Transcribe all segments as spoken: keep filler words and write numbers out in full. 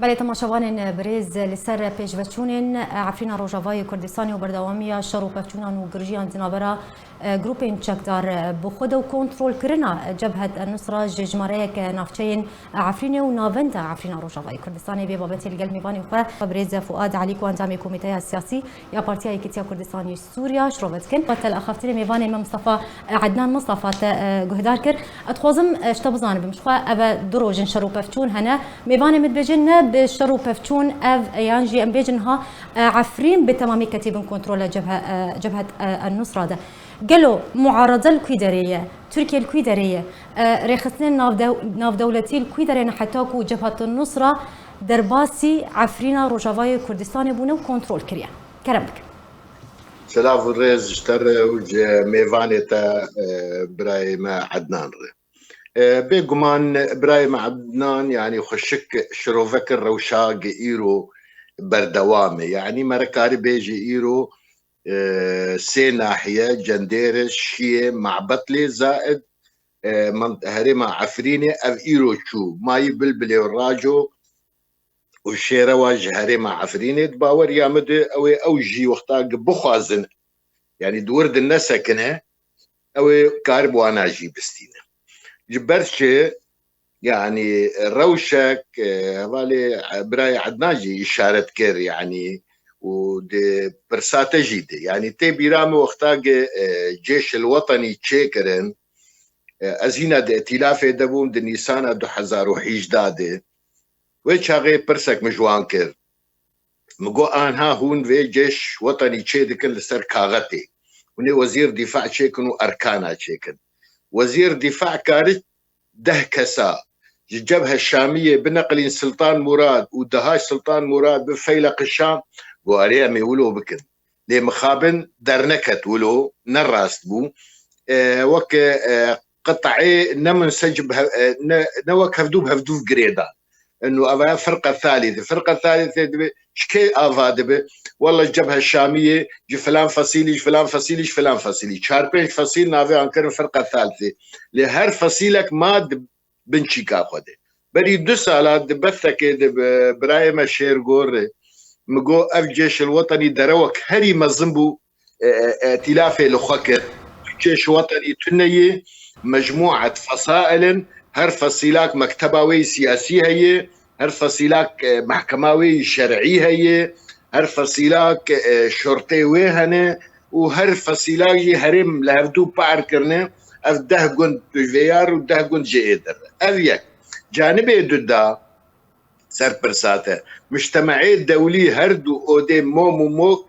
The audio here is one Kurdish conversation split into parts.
Belê temaşevanên birêz, li ser pêşveçûnên Efrîna Rojavayê Kurdistanê û berdewamiya şer û pevçûnan û girjiyan di navbera, e, grûpên çekdar, e, bi xwe de û kontrolkirina Cebhet en-Nusra ji jimareyek navçeyên Efrînê û navenda Efrîna Rojavayê Kurdistanê vê babetê li gel mêvanê xwe birêz Fuad Elî ku endamê Komîteya Siyasî ya Partiya Yekîtiya Kurdistanê Sûriya şirove dikin. Tel axaftinê mêvanê me Mistefa Ednan Mistefa te, e, guhdar kir. Ez dixwazim, e, ji te bizanibim, ji xwe ev e du rojin şer û pevçûn hene. Mêvanê min dibêje ne bi şer û pevçûn ev, e, yan jî em bêjin ha, e, Efrîn bi temamî ketî bin kontrola cebhe, e, Cebhet, e, en-Nusra de. Gelo muarede li kû derê ye? Tirkiye li kû derê ye? E, rêxistinên navdew-, navdewletî li kû derê ne heta ku Cebhet en-Nusra derbasî Efrîna Rojavayê Kurdistanê bûne û kontrol kiriye? Kerem bikin. Silav û rêz ji te re û ji mêvanê te, e, birayê me Ednan re. E, bêguman birayê me Ednan, yanî xweşik şirove kir rewşa gi îro berdewam e. Yanî me re karî bêjî îro, e, sê nahiye, Cendêre, Şiyê, Mabetlê zaid, e, mant-, herêma Efrînê ev îro çû. Mayî Bilbilê û Raco û Şêrewa ji herêma Efrînê di baweriya min de ew ê ew jî wexta gi bixwazin, yanî di wir de nesekine, ew ê kar bi wana jî bistîne. Ji ber çi? Yanî rewşek, e, hevalê, e, birayê Ednan jî îşaret kir, yanî û di pirsa te jî de. Yanî tê bîra min wexta gi, e, Cêş el Wetenî çêkirin, e, ez hîna di îtîlafê de bûm di Nîsana du hezar û hejda de. Wê çaxê pirsek min ji wan kir. Min got, anha hûn vê Cêş Wetenî çê dikin li ser kaxetê. Hûn ê wezîr dîfa çêkin û erkana çêkin. Wezîr dîfa kari deh kesa ji Cebhe Şamiyê bineqilîn Siltan Murad û deha Siltan Murad bi Feyleq Şam. Got, erê, em ê wilo bikin. Lê mixabin derneket wilo, ne rast bû. E, weke, e, qit'ê ne munsecib hev-, e, ne, ne wek hevdû bi hevdû girêdan. Eno eva firqe thalîthe. Firqe thalîthe dibe, ji kê ava dibe? Walla Cebhe Şamiyê ji filan fesîlî, ji filan fesîlî, ji filan fesîlî. Çar pênc fesîl navê an kirin firqe thalîthe. Lê her fesîlek ma di bin çîka xwe de. Berî du sala di bethekê de bi birayê me Şêrgor re min got, ev Cêş el Wetenî derewek herî mezin bû, e, e, îtîlafê li xwe kir. Cêş Wetenî tune ye, mecmûet fesail in, her fesîlak mekteba wê yî siyasî heye, her fesîlak, e, mehkema wê yî şer'î heye, her fesîlak, e, şurtê wê hene û her fesîlak jî herêm li hevdû par kirine, ev deh gund ji vê ya re û deh gund ji ê derve. Ev yek. Canibê du da ser pirsa te. Mujtemeê dewlî her du odê mom û mok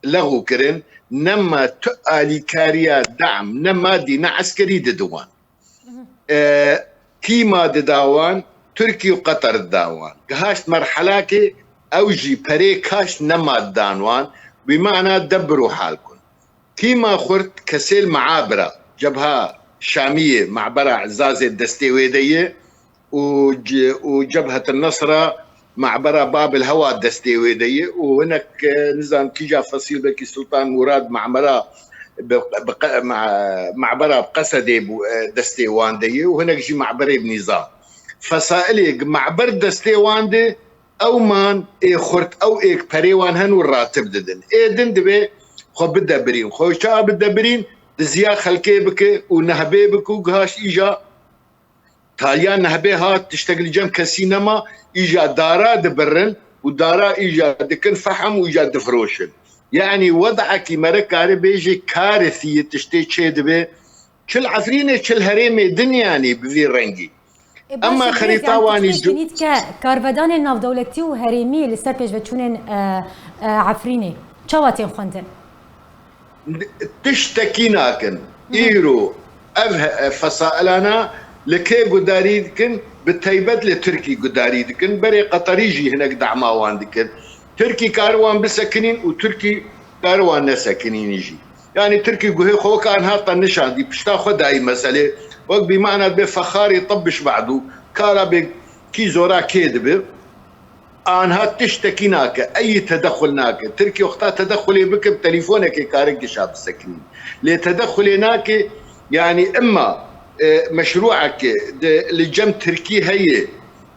lexû kirin, nema tu alîkariya dam, ne madî ne eskerî didin wan. E, kî ma dida wan? Tirkî û Qeter dida wan. Gihaşt merhelakê ew jî perê kaşt nema didan wan. Bi mana debir û hal kun. Kî ma xurt? Kesê li meabira, Cebha Şamiyê, mabera Ezazê destê wê de ye û ce-, û Cebhet Nesra mabera Babil Hewa destê wê de ye û hinek, e, nizam kîja fesîl belkî Sultan Murad mamera bi, bi qe-, ma-, mabera bi Qesedê bû, e, destê wan de ye û hinek jî maberê bi nîzam. Fesailê maber destê wan de, ew man ê xurt, ew êk perê wan hen û ratib didin. Ê din dibe xwe bide birîn. Xwe çawa bide birîn? Diziya xelkê bike û nehbê bike û gihaşt îja taliya nehbê hat, tiştek li cem kesî nema, îja dara dibirin û dara îja dikin fehm û îja difiroşin. Yanî wed'ekî mere kare bêjê karisî ye tiştê çê dibe, çi li Efrînê, çi li herêmê din, yanî bi vî rengî. E, Ema baş e, xerîta yanî wanî tiştê cu- nît ke karvedanên navdewletî û herêmî li ser pêşveçûnên, e, e, Efrînê çawa tên xwendin? Tiştekî nakin. Hı hı. Îro ev he-, e, fesailana li kê gudarî dikin? Bi taybet li Tirkî gudarî dikin. Berê Qeterî jî hinek dema wan dikir. Tirkî kar wan bisekinîn û Tirkî kar wan nesekinîn jî. Yanî Tirkî guhê xwe wek anha te nişandî, pişta xwe dayî meselê. Wek bî mana bê fexarê tebbiş ba'dû, kara bê kî zora kê dibe. Anha tiştekî nake, eyî tedexul nake. Tirkî wexta tedexulê bike, bi telîfonekê kare gişa bisekinî. Lê tedexulê nake, yanî imma, e, meşrûeke de li cem Tirkî heye,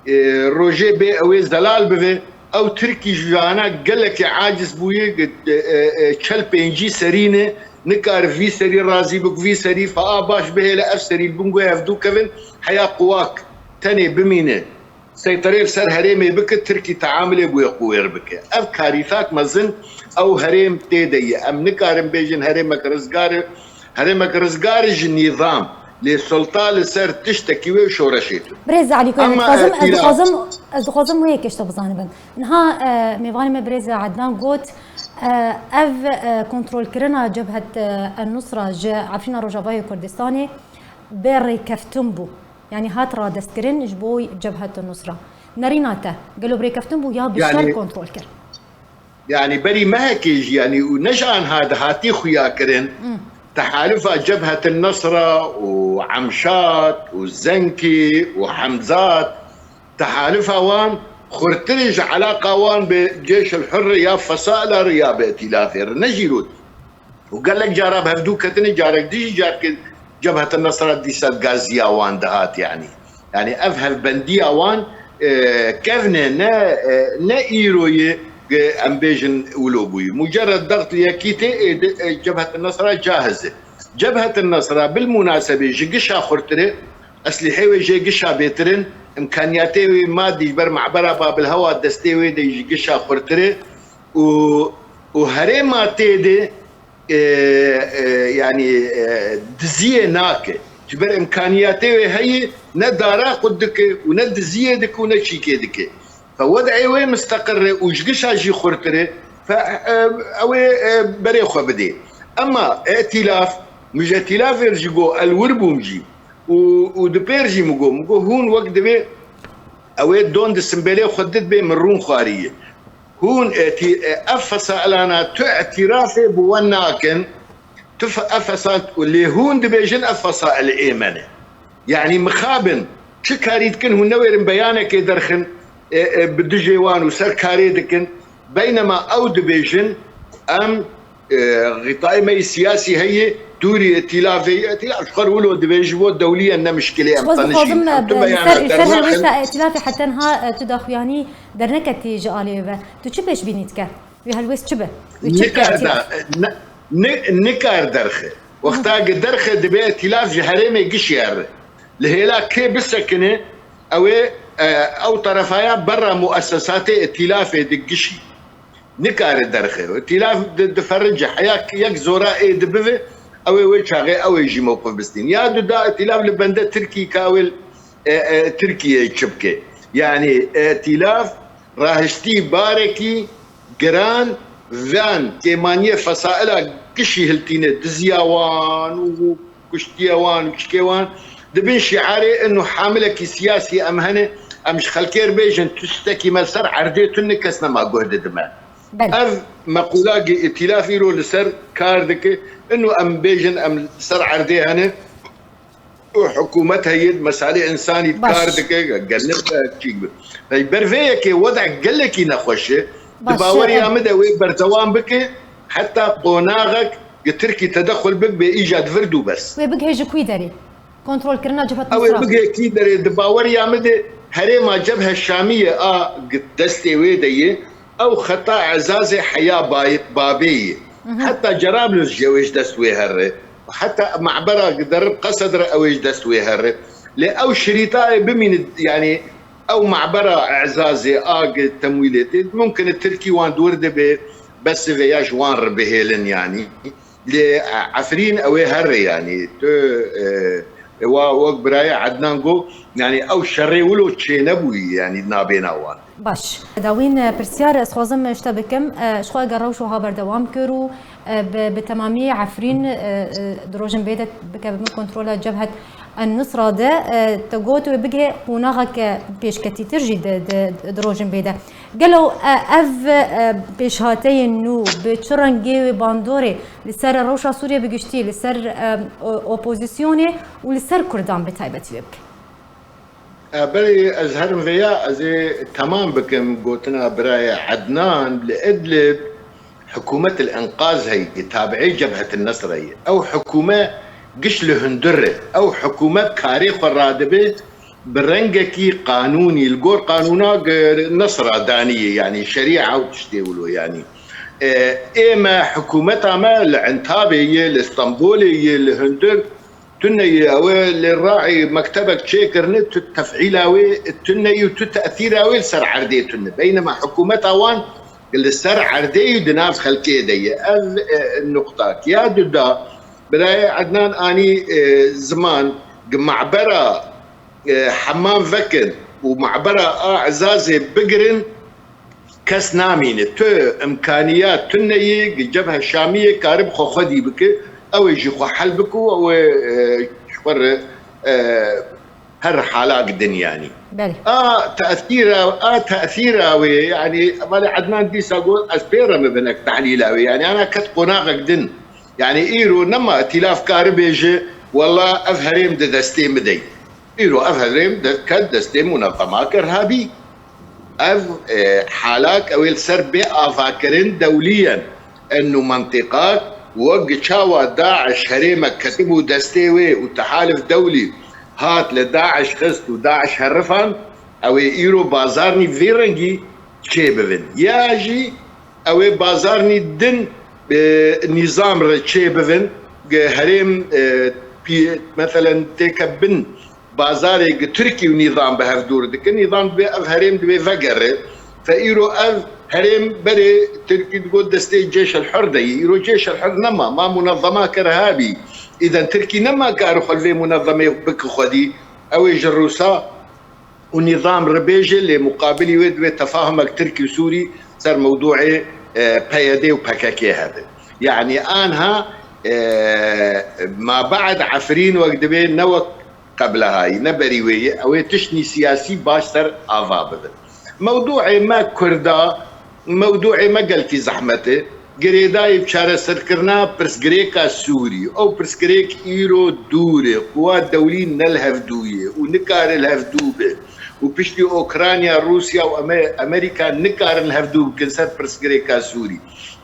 e, rojê bê ew ê zelal bibe. Ew Tirkî ji ana gelekî aciz bûye, e, e, e, çel pêncî serî ne, nikare vî serî razî bik, vî serî fea baş bihêle, ev serî li bin guhê hevdû kevin, heya quwak tenê bimîne, seyterê li ser herêmê bike, Tirkî teamilê bi wê quwêr bike. Ev karîtak mezin ew herêm tê de ye. Em nikarin bêjin herêmek rizgar e, herêmek rizgar e ji nîzam, lê sulta li ser tiştekî wê şoreşê tune. Birêz Elî Koyan, Ama, dixwazim, e, ez dixwazim, ez dixwazim wê yekê ji te bizanibim. Niha, e, mêvanê me birêz Ednan got, e, ev, e, kontrolkirina Cebhet, e, En-Nusra ji Efrîna Rojavayê Kurdistanê bê rêkeftin bû. Yanî hat radestkirin ji bo Cebhet En-Nusra. Nerîna te, gelo bi rêkeftin bû ya bi şer Yani kontrol kir? Yani berî mehekê jî, yani û ne ji anha dihatî xuya kirin. Hmm. Tehalifa Cebhet El-Nusra û Emşat û Zenkî û Hemzat, tehalifa wan xurtirê ji elaqa wan bi Cêş El-Hurr ya Fesaila re ya bi îtilafê re, ne jî rût. Û gelek cara bi hevdû ketine, carek dijî carkê Cebhet El-Nusra dîsa gaziya wan dihat, yani. Yani ev hevbendiya wan, e, kevne ne, e, ne îro ye, e, em bêjin wilo bûye. Mucerred dext li yekî tê, ê di, e, Cebhet El-Nusra cahiz e. Cebhet El-Nusra bil munasebê ji gişa xurtir e, eslîhê wê jê gişa bêtir in, imkaniyatê wê madî ji ber mabera Babilhewa destê wê de ji gişa xurtir e û, û herêma tê de e, e, yani, e, diziyê nake. Ji ber imkaniyatê wê heye, ne dara xwe dike û ne diziyê dike û ne çîkê dike. Fe wed'ê wê misteqir e û ji gişa jî xurtir e. Fe, e, ew ê, e, berê xwe bidê. Emma îtilaf, min ji îtilafê re jî got, ez li wir bûm jî. Û, û di pêr jî min got, min got, hûn wek divê ew ê don di simbêlê xwe didibê min rûn xwarî ye. Hûn êtî-, e, ev fesailana tu îtirafê bi we nakin, tu fe-, ev fesail, lê hûn dibêjin ev fesail ê me ne. Yanî mixabin, çi karî dikin, hûn newêrin beyanekê derxin, e, e, bi dijê wan û ser karê dikin. Beynema ew dibêjin, em, e, xîtayê me yê siyasî heye, dûrî îtilafê ye, îtilaf ji xwe re wilo dibê, ji bo dewliye ne mişkilê, em Xwez dixwazim, tenişîn. Em tu e, li beyana ser, li ser dernaxin. Helwêsta îtilafê heta niha, e, tu daxuyanî derneketî ji alê ve. Tu çi pêşbînî dike? Wî helwêst çi be? Wî çi bike Nikar îtilaf? da, ne, ne, nikar derxe. Wexta ki derxe dibe îtilaf ji herêmê gişî here. Li hêla kê bisekine, ew ê, e, ew terefaya berra muessesatê îtilafê digişî. Nikare derxe. Îtilaf di, diferice. Heya ki yek zora ê dibive, ew ê wê çaxê ew ê jî mewqif bistîn. Ya du da îtilaf li bende Tirkî ka wê, e, e, Tirkiyeyê çi bike. Yanî îtilaf rahiştî barekî giran van kêmaniyê fesaila gişî hiltîne, diziya wan û kuştiye wan û çikê wan. Di bin şiarê inu hamilekî siyasî em hene, em ji xelkê re bêjin, tiştekî me li ser erdê tune, kes nema guh dide me. Belê. Ev meqûla gi îtilaf îro li ser kar dike, inu em bêjin em li ser erdê hene û hikûmet heye, mesalê însanî Baş. kar dike, gelek çîk bi. Ber vê yekê weda gelekî nexweş e. Baş, Di baweriya e, min de wê berdewam bike, heta qonaxek gi Tirkî tedexul bik bê îca di vir dû bes. Wê bigihê ji kûyî derê? Kontrolkirina Cebhet Ew ê Nusra. bigihê kî derê? Di baweriya min de herêma Cebhe Şamiyê a gi destê wê de ye, ew xeta ezazê heya bay-, babê ye. Mhm. Heta Cerablus jî ew ê ji dest wê here. Heta mabera gi derib Qesed re ew ê ji dest wê here. Lê ew şirîta ê bimîne, yanî ew mabera ezazê a gi temwîlê tê, mumkin e Tirkî wan di wir de bê, bes vê ya ji wan re bihêlin, yanî. Lê, e, Efrîn ew ê here, yanî tu, e, e, wa wek birayê Ednan got, yanî ew şerê wilo çênebûyî, yanî nabêna wan. Baş. Dawîn, e, pirsyar ez xwazim ji te bikim. E, ji xwe eger rewş wiha berdewam kir û, e, bi, bi temamî Efrîn, e, e, di rojên bê de bikeve bin kontrola Cebhet En-Nusra de, e, te got wê bigihê qonaxeke pêşketîtir jî di, di, di rojên bê de. Gelo, e, ev, e, pêşhateyên nû bi çi rengê wê bandorê li ser rewşa Sûriyê bi giştî, li ser, e, o-, opozîsyonê û li ser Kurdan bi taybetî wê bike? E, belê, ez herim vêya, ez ê temam bikim gotina birayê Ednan. Li Idlib hikûmet el-înqaz heye, tabiê Cebhet el-Nusra ye. Ew hikûme giş li hundir e. Ew hikûme karê xwe radibe, bi rengekî qanûnî, li gor qanûna nesra daniyê, yanî şerîa û tiştê wilo, yanî. E, ê me, hikûmeta me li Entabê yê, li Stenbolê yê, li hundir tune yê, ew ê li raî mektebek çêkirine, tu tefîla wê tune yê û tu tesîra wê li ser erdê tune. Beynema hikûmeta wan li ser erdê yê di nav xelkê de ye. Ev, e, nuqtak. Ya duda, birayê Ednan anî, e, ziman, gi mabera, e, hemam vekin û mabera a Ezazê bigirin, kes namîne. Tu imkaniya tune yê gi Cebhe Şamiyê karib xwe xwedî bike, ew ê jî xwe hel bike û ew ê, e, ji xwe re, e, her halak din yanî. Belê. A tesîra, a tesîra wê, yanî, hevalê Ednan dîsa got, ez pê re me binek tehlîla wê. Yanî, ana ket qonaxek din. Yanî, îro nema îtîlaf kari bêje, wela ev herêm di destê min de ye. Îro ev herêm de ket destê munezema kirhabî. Ev, e, halak ew ê li ser bê avakirin dewliyen. Enû mentiqak wek çawa DAIŞ herêmek ketibû destê wê û tehalif dewlî hat li DAIŞ xist û DAIŞ herifan, ew ê îro bazarnî vê rengî çêbibin. Ya jî ew ê bazarnî din, e, nîzam re çêbibin, ge herêm, e, pî-, meselen têke bin bazarê gi Tirkî û nîzam bi hev dûr dikin, nîzam divê ev herêm divê vegere. Fe îro ev herêm berê Tirkî digot destê Cêş el Hur de yî. Îro Cêş el Hur nema, ma munezema kir habî. Îden Tirkî nema kar xwe li vê munezemê bike xwedî. Ew ê ji Rûsa û nîzam re bêje, lê muqabilî wê divê tefahumek Tirkî û Sûrî ser mewdûê, e, P Y D û P K K hebe. Yanî anha, e, ma ba'd Efrîn wek divê ne wek qebleha yî, ne berî wê yî, ew ê tiştnî siyasî baş ser ava bibin. Mewdûê me Kurda, mewdûê me gelkî zehmet e. Girêdayî bi çareserkirina pirsgirêka Sûrî. Ew pirsgirêk îro dûr e. Quwa dewlî ne li hevdû ye û nikare li hevdû be. Û piştî Ukrayna, Rûsya û Ame-, Amerîka nikarin li hevdû bikin ser pirsgirêka Sûrî.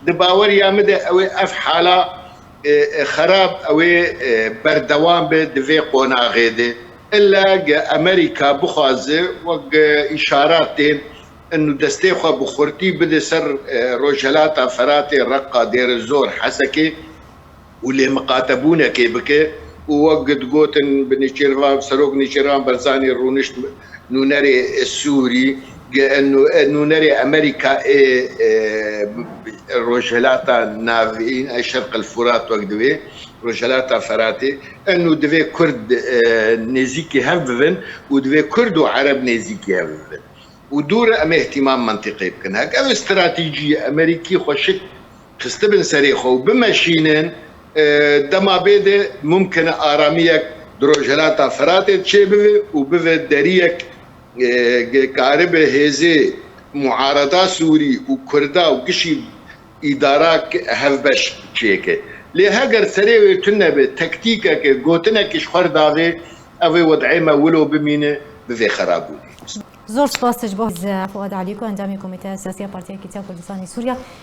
Di baweriya min de ew ê ev hala, e, e, xerab, ew ê, e, berdewam be di vê qonaxê de. Illa ge Amerîka bixwaze, wek, e, îşarat tên, û destê xwe bi xurtî bide ser, e, Rojhelata Feratê, Reqa, Dêr Zor, Hesekê û lê miqatebûnekê bike û wek digotin bi Nêçîrvan, Serok Nêçîrvan Barzanî rûnişt nûnerê Sûrî, ge-, nû-, nûnerê Amerîka ê, e, Rojhelata Navîn, e, Şerq el Furat wek divê, Rojhelata Feratê, enû divê Kurd, e, nêzîkî hev bibin û divê Kurd û Ereb nêzîkî hev bibin. Û dû re em ê îhtîmam mentiqê bikin. Hek ev stratejî Amerîkî xwe şik xistibin serê xwe û bimeşînin, e, dema bê de mumkin e aramiyek di Rojhelata Feratê çêbibe û bibe deriyek, e, ge-, karibe hêzê muarada Sûrî û Kurda û gişî îdara k-, hevbeş çêke. Lê heger serê wê tune be, tektîkeke, gotineke ji xwe re davê, ev ê wed'ê me wilo bimîne, bivê xerabûnê. Zor spas ji bo Fuad Alî ku endamê Komîteya Siyasî ya Partiya Yekîtiya Kurdistanê Sûriya.